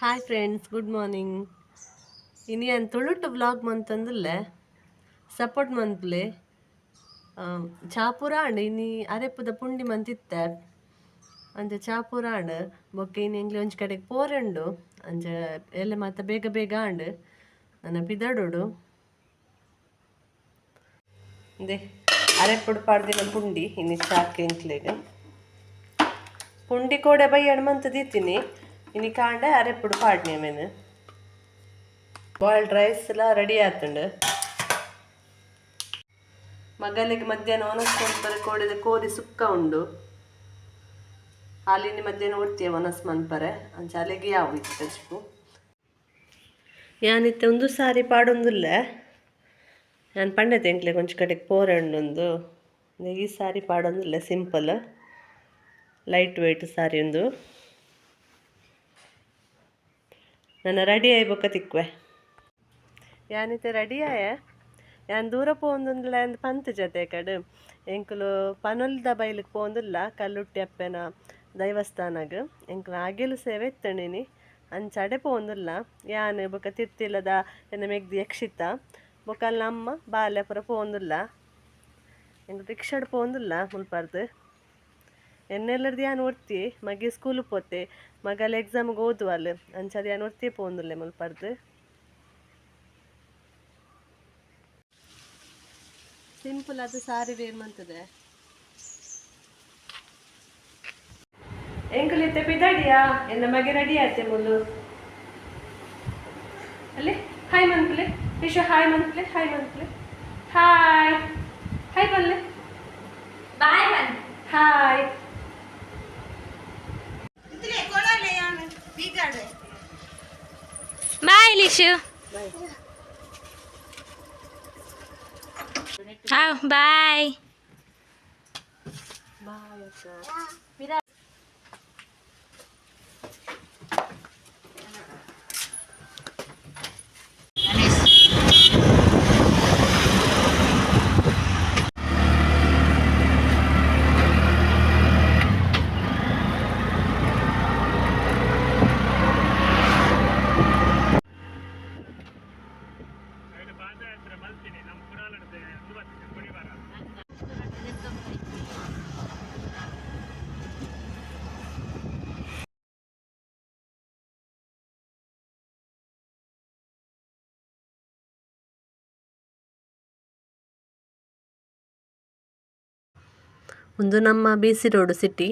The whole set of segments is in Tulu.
Hi friends, good morning. ಇನಿ ಯಾನ್ ತುಳುಟ್ಟು ವ್ಲಾಗ್ ಮಂತೊಂದುಲ್ಲೆ, ಸಪೋರ್ಟ್ ಮನ್ಪುಲೆ. ಚಾಪುರ ಆಂಡ್. ಇನಿ ಅರೆಪುದ ಪುಂಡಿ ಮಂತಿತ್ತೆ, ಅಂಚ ಚಾಪುರ ಆಂಡ್. ಬೊಕ್ಕ ಇನಿ ಎಂಕ್ಲೆ ಒಂಜಿ ಕಡೆಗ್ ಪೋರೆ ಉಂಡು. ಅಂಚ ಎಲ್ಲ ಮಾತ ಬೇಗ ಬೇಗ ಆಂಡ್. ನನ ಪಿದಡೋಡು. ಇಂದೆ ಅರೆಪುಡು ಪಾಡ್ದಿನ ಪುಂಡಿ. ಇನಿ ಚಾಕ್ ಎಂಕ್ಲೆಗ್ ಪುಂಡಿ ಕೋಡೆ ಬಯ್ಯಡ್ ಮಂತ್ ದೀತೀನಿ. ಇನಿ ಕಾಂಡೆ ಅರೆಪುಡು ಪಾಡ್ನೆ ಮೇನ್. ಬಾಯ್ಲ್ಡ್ ರೈಸ್ ಲ ರೆಡಿ ಆತುಂಡು. ಮಗಲಿಗೆ ಮಧ್ಯಾಹ್ನ ಒನಸ್ ಮನ್ಪರೆ ಕೋಡೆದ ಕೋರಿ ಸುಕ್ಕ ಉಂಡು. ಆಲಿನಿ ಮಧ್ಯಾಹ್ನ ಒರ್ತಿಯ ಒನಸ್ ಮನ್ಪರೆ. ಅಂಚ ಅಲೆಗೆ ಯಾವು ಇತ್ತಜ್ಪು. ಯಾನಿತ್ತೆ ಒಂದು ಸಾರಿ ಪಾಡೊಂದುಲ್ಲೆ. ಯಾನ್ ಪಂಡೆತೆ ಎಂಕ್ಲೆಗ್ ಒಂಜಿ ಕಡೆಗ್ ಪೋರೆ ಉಂಡೊಂದು. ಈ ಸಾರಿ ಪಾಡೊಂದುಲ್ಲೆ, ಸಿಂಪಲ್ ಲೈಟ್ ವೇಟ್ ಸಾರಿ ಉಂದು. ನನ್ನ ರೆಡಿ ಆಯಿ ಬೊಕ್ಕ ತಿಕ್ಕುವೆ. ಯಾನಿತ್ತೆ ರೆಡಿ ಆಯ. ಯಾನ್ ದೂರ ಪೋವೊಂದುಲ್ಲ ಅಂದ್ ಪಂತ್ ಜತೆ ಕಡ್. ಎಂಕುಲು ಪನೊಲ್ದ ಬೈಲಿಗೆ ಪೋವೊಂದುಲ್ಲ, ಕಲ್ಲುಟ್ಟಿ ಅಪ್ಪೆನ ದೈವಸ್ಥಾನಗ್. ಎಂಕುಲು ಅಗೆಲು ಸೇವೆ ಇತ್ತಂಡಿನಿ, ಅಂಚ ಅಡೆ ಪೋವೊಂದುಲ್ಲ. ಯಾನ್ ಬೊಕ್ಕ ತಿರ್ತಿಲ್ಲದ ಎನ್ನ ಮೆಗ್ದಿ ಯಕ್ಷಿತ ಬೊಕ್ಕ ಅಲ್ಲ ಅಮ್ಮ ಬಾಲೆ ಪೂರ ಪೋವೊಂದುಲ್ಲ. ಎಂಕುಲು ರಿಕ್ಷಾಡ್ ಪೋವೊಂದುಲ್ಲ ಮುಲ್ಪರ್ದ್. ಎನ್ನೆಲ್ಲರ್ದು ಯಾನ್ ಒರ್ತಿ. ಮಗೆ ಸ್ಕೂಲ್ ಪೋತೆ, ಮಗಲ್ ಎಕ್ಸಾಮ್ಗೆ ಓದುವಲ್. ಅಂಚಾದ್ ಯಾನ್ ಒರ್ತಿ ಪೋವೊಂದುಲ್ಲೆ ಮುಲ್ಪರ್ದ್. ಸಿಂಪಲ್ ಆದ್ ಸಾರಿ ವೇರ್ ಮಂತುದೆ. ಎಂಕುಲು ಇತ್ತೆ ಪಿದಾಡಿಯಾ. ಎನ್ನ ಮಗೆ ರೆಡಿ ಆತೆ ಮುಲ್ಲು. ಅಲ್ಲಿ ಹಾಯ್ ಮನ್ಪುಲೆ ವಿಶ್ವ, ಹಾಯ್ ಮನ್ಪುಲೆ, ಹಾಯ್ ಮನ್ಪುಲೆ, ಹಾಯ್ ಹಾಯ್ ಪನ್ಲೆ. ಬಾಯ್ ಬನ್. Hi. Bye Lishu. Bye. Bye ಅಕ್ಕ. ಉಂದು ನಮ್ಮ ಬಿ ಸಿ ರೋಡ್ ಸಿಟಿ.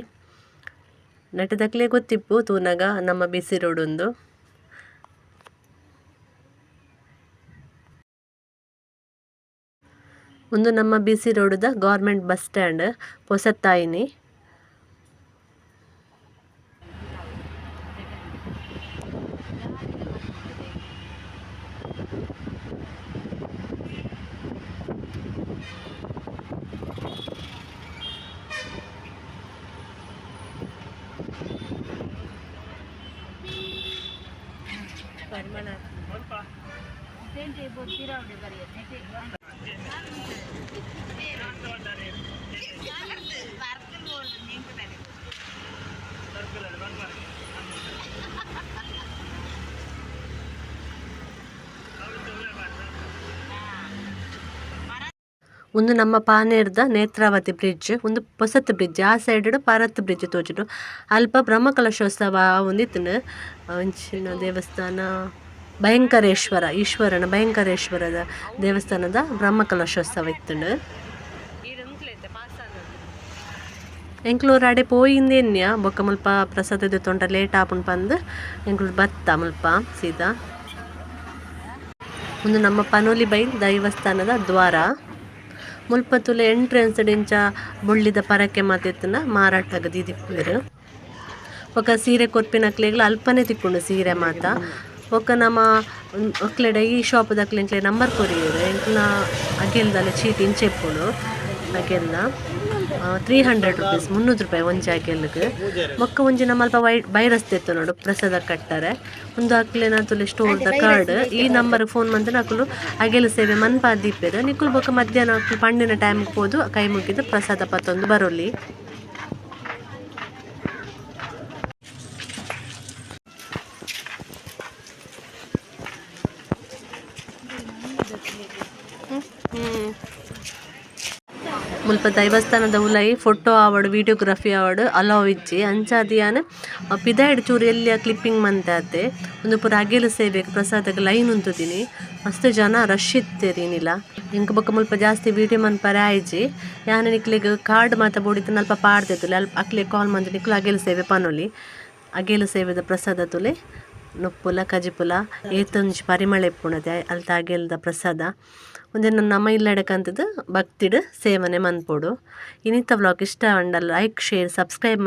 ನೆಟದಕ್ಲೆ ಗೊತ್ತಿಪ್ಪು ತೂನಗ ನಮ್ಮ ಬಿ ಸಿ ರೋಡ್ ಉಂದು. ಉಂದು ನಮ್ಮ ಬಿ ಸಿ ರೋಡ್ ದ ಗವರ್ನಮೆಂಟ್ ಬಸ್ ಸ್ಟ್ಯಾಂಡ್ ಪೊಸತ್ತಾಯಿನಿ. ಉಂದು ನಮ್ಮ ಪಾನೇರ್ದ ನೇತ್ರಾವತಿ ಬ್ರಿಡ್ಜ್. ಉಂದು ಪೊಸತ್ ಬ್ರಿಡ್ಜ್. ಆ ಸೈಡ್ ಡ್ ಪರತ್ ಬ್ರಿಡ್ಜ್ ತೋಜುಂಡು. ಅಲ್ಪ ಬ್ರಹ್ಮಕಲಶೋತ್ಸವ ಆವೊಂದಿತ್ತುಂಡು. ಅಂಚಿನ ದೇವಸ್ಥಾನ ಭಯಂಕರೇಶ್ವರ ಈಶ್ವರನ ಭಯಂಕರೇಶ್ವರದ ದೇವಸ್ಥಾನದ ಬ್ರಹ್ಮಕಲಶೋತ್ಸವ ಇತ್ತುಂಡು. ಎಂಕ್ಲು ಅಡೆ ಪೋಯಿಂದೆನ್ಯ. ಬೊಕ್ಕ ಮುಲ್ಪ ಪ್ರಸಾದ ದೆತೊಂಡ ಲೇಟ್ ಆಪುಂಡು ಪಂದ್ ಎಂಕುಲು ಬತ್ತ ಮುಲ್ಪ ಸೀದಾ. ಉಂದು ನಮ್ಮ ಪನೊಲಿ ಬೈಲ್ ದೈವಸ್ಥಾನದ ದ್ವಾರ. ಮುಲ್ಪ ತೂಲೆ, ಎಂಟ್ರೆನ್ಸ್ ಡ್ ಇಂಚ ಬೊಳ್ಳಿದ ಪರಕೆ ಮಾತ ಇತ್ತ್ಂಡ ಮಾರಾಟಗ್ ದೀದಿಪ್ಪುವೆರ್. ಬೊಕ ಸೀರೆ ಕೊರ್ಪಿನಕ್ಲೆಗ್ಲ ಅಲ್ಪನೆ ತಿಕ್ಕುಂಡು ಸೀರೆ ಮಾತ. ಬೊಕ ನಮ ಅಕ್ಲೆಡ ಈ ಶಾಪ್ ದಕ್ಲೆ ಎಂಕ್ಲೆ ನಂಬರ್ ಕೊರಿಯೆರ್. ಎಂಕ್ಲ್ನ ಅಗೆಲ್ದಲ್ಲ ಚೀಟಿ ಇಂಚ ಇಪ್ಪುಂಡು. ಅಗೆಲ್ದ 300 ರುಪೀಸ್, 300 ರೂಪಾಯಿ ಒಂಜಿ ಅಗೆಲ್ಗ್. ಬೊಕ್ಕ ಒಂಜಿ ನಮಲ್ಪ ವೈ ಬೈರಸ್ ದೆತ್ತೊನೊಡು ಪ್ರಸಾದ ಕಟ್ಟರೆ. ಉಂದು ಅಕ್ಲೆನ ತೂಲೆ ಸ್ಟೋರ್ ದ ಕಾರ್ಡ್. ಈ ನಂಬರ್ ಫೋನ್ ಮಂತ್ಂಡ ಅಕುಲು ಅಗೆಲ್ ಸೇವೆ ಮನ್ಪಾದ್ ದೀಪೆರ್. ನಿಕುಲು ಬೊಕ ಮಧ್ಯಾಹ್ನ ಅಕುಲು ಪಂಡಿನ ಟೈಮ್ ಗ್ ಪೋದು ಕೈ ಮುಗಿದ್ ಪ್ರಸಾದ ಪತ್ತೊಂದು ಬರೊಲಿ. ಹ್ಮ್. ಮುಲ್ಪ ದೈವಸ್ಥಾನದ ಉಲಾಯಿ ಫೋಟೋ ಆವಡ್, ವಿಡಿಯೋಗ್ರಫಿ ಆವಡ್ ಅಲೌ ಇಜ್ಜಿ. ಅಂಚಾದ್ ಯಾನ್ ಪಿದಾಯ್ಡ್ ಚೂರು ಎಲ್ಯ ಕ್ಲಿಪ್ಪಿಂಗ್ ಮಂತೆ. ಉಂದು ಪೂರ ಅಗೆಲ್ ಸೇವೆಗ್ ಪ್ರಸಾದಗ್ ಲೈನ್ ಉಂತುದಿನಿ. ಮಸ್ತ್ ಜನ ರಶ್ ಇತ್ತೆರ್ ಇನಿಲ. ಎಂಕ್ ಬೊಕ ಮುಲ್ಪ ಜಾಸ್ತಿ ವಿಡಿಯೋ ಮನ್ಪರೆ ಆಯಿಜಿ. ಯಾನ್ ನಿಕ್ಲೆಗ್ ಕಾರ್ಡ್ ಮಾತ ಬೋಡಿತ್ತ್ಂಡ ಅಲ್ಪ ಪಾಡ್ದೆ ಅಲ್ಪ ಅಕ್ಲೆಗ್ ಕಾಲ್ ಮಂತ್ ನಿಕುಲು ಅಗೆಲ್ ಸೇವೆ ಪನೊಲಿ. ಅಗೆಲ್ ಸೇವೆದ ಪ್ರಸಾದ ತೂಲೆ, ನುಪ್ಪುಲ ಕಜಿಪುಲ ಏತೊಂಜಿ ಪರಿಮಳ ಇಪ್ಪುಂಡತೆ ಅಲ್ತ ಅಗೆಲ್ದ ಪ್ರಸಾದ. ಉಂದೆನ್ ನಮ ಇಲ್ಲಡೆ ಕಂತುದು ಭಕ್ತಿಡ್ ಸೇವನೆ ಮನ್ಪೊಡು. ಇನಿತ ವ್ಲಾಗ್ ಇಷ್ಟ ಆಂಡ ಲೈಕ್, ಶೇರ್, ಸಬ್ಸ್ಕ್ರೈಬ್.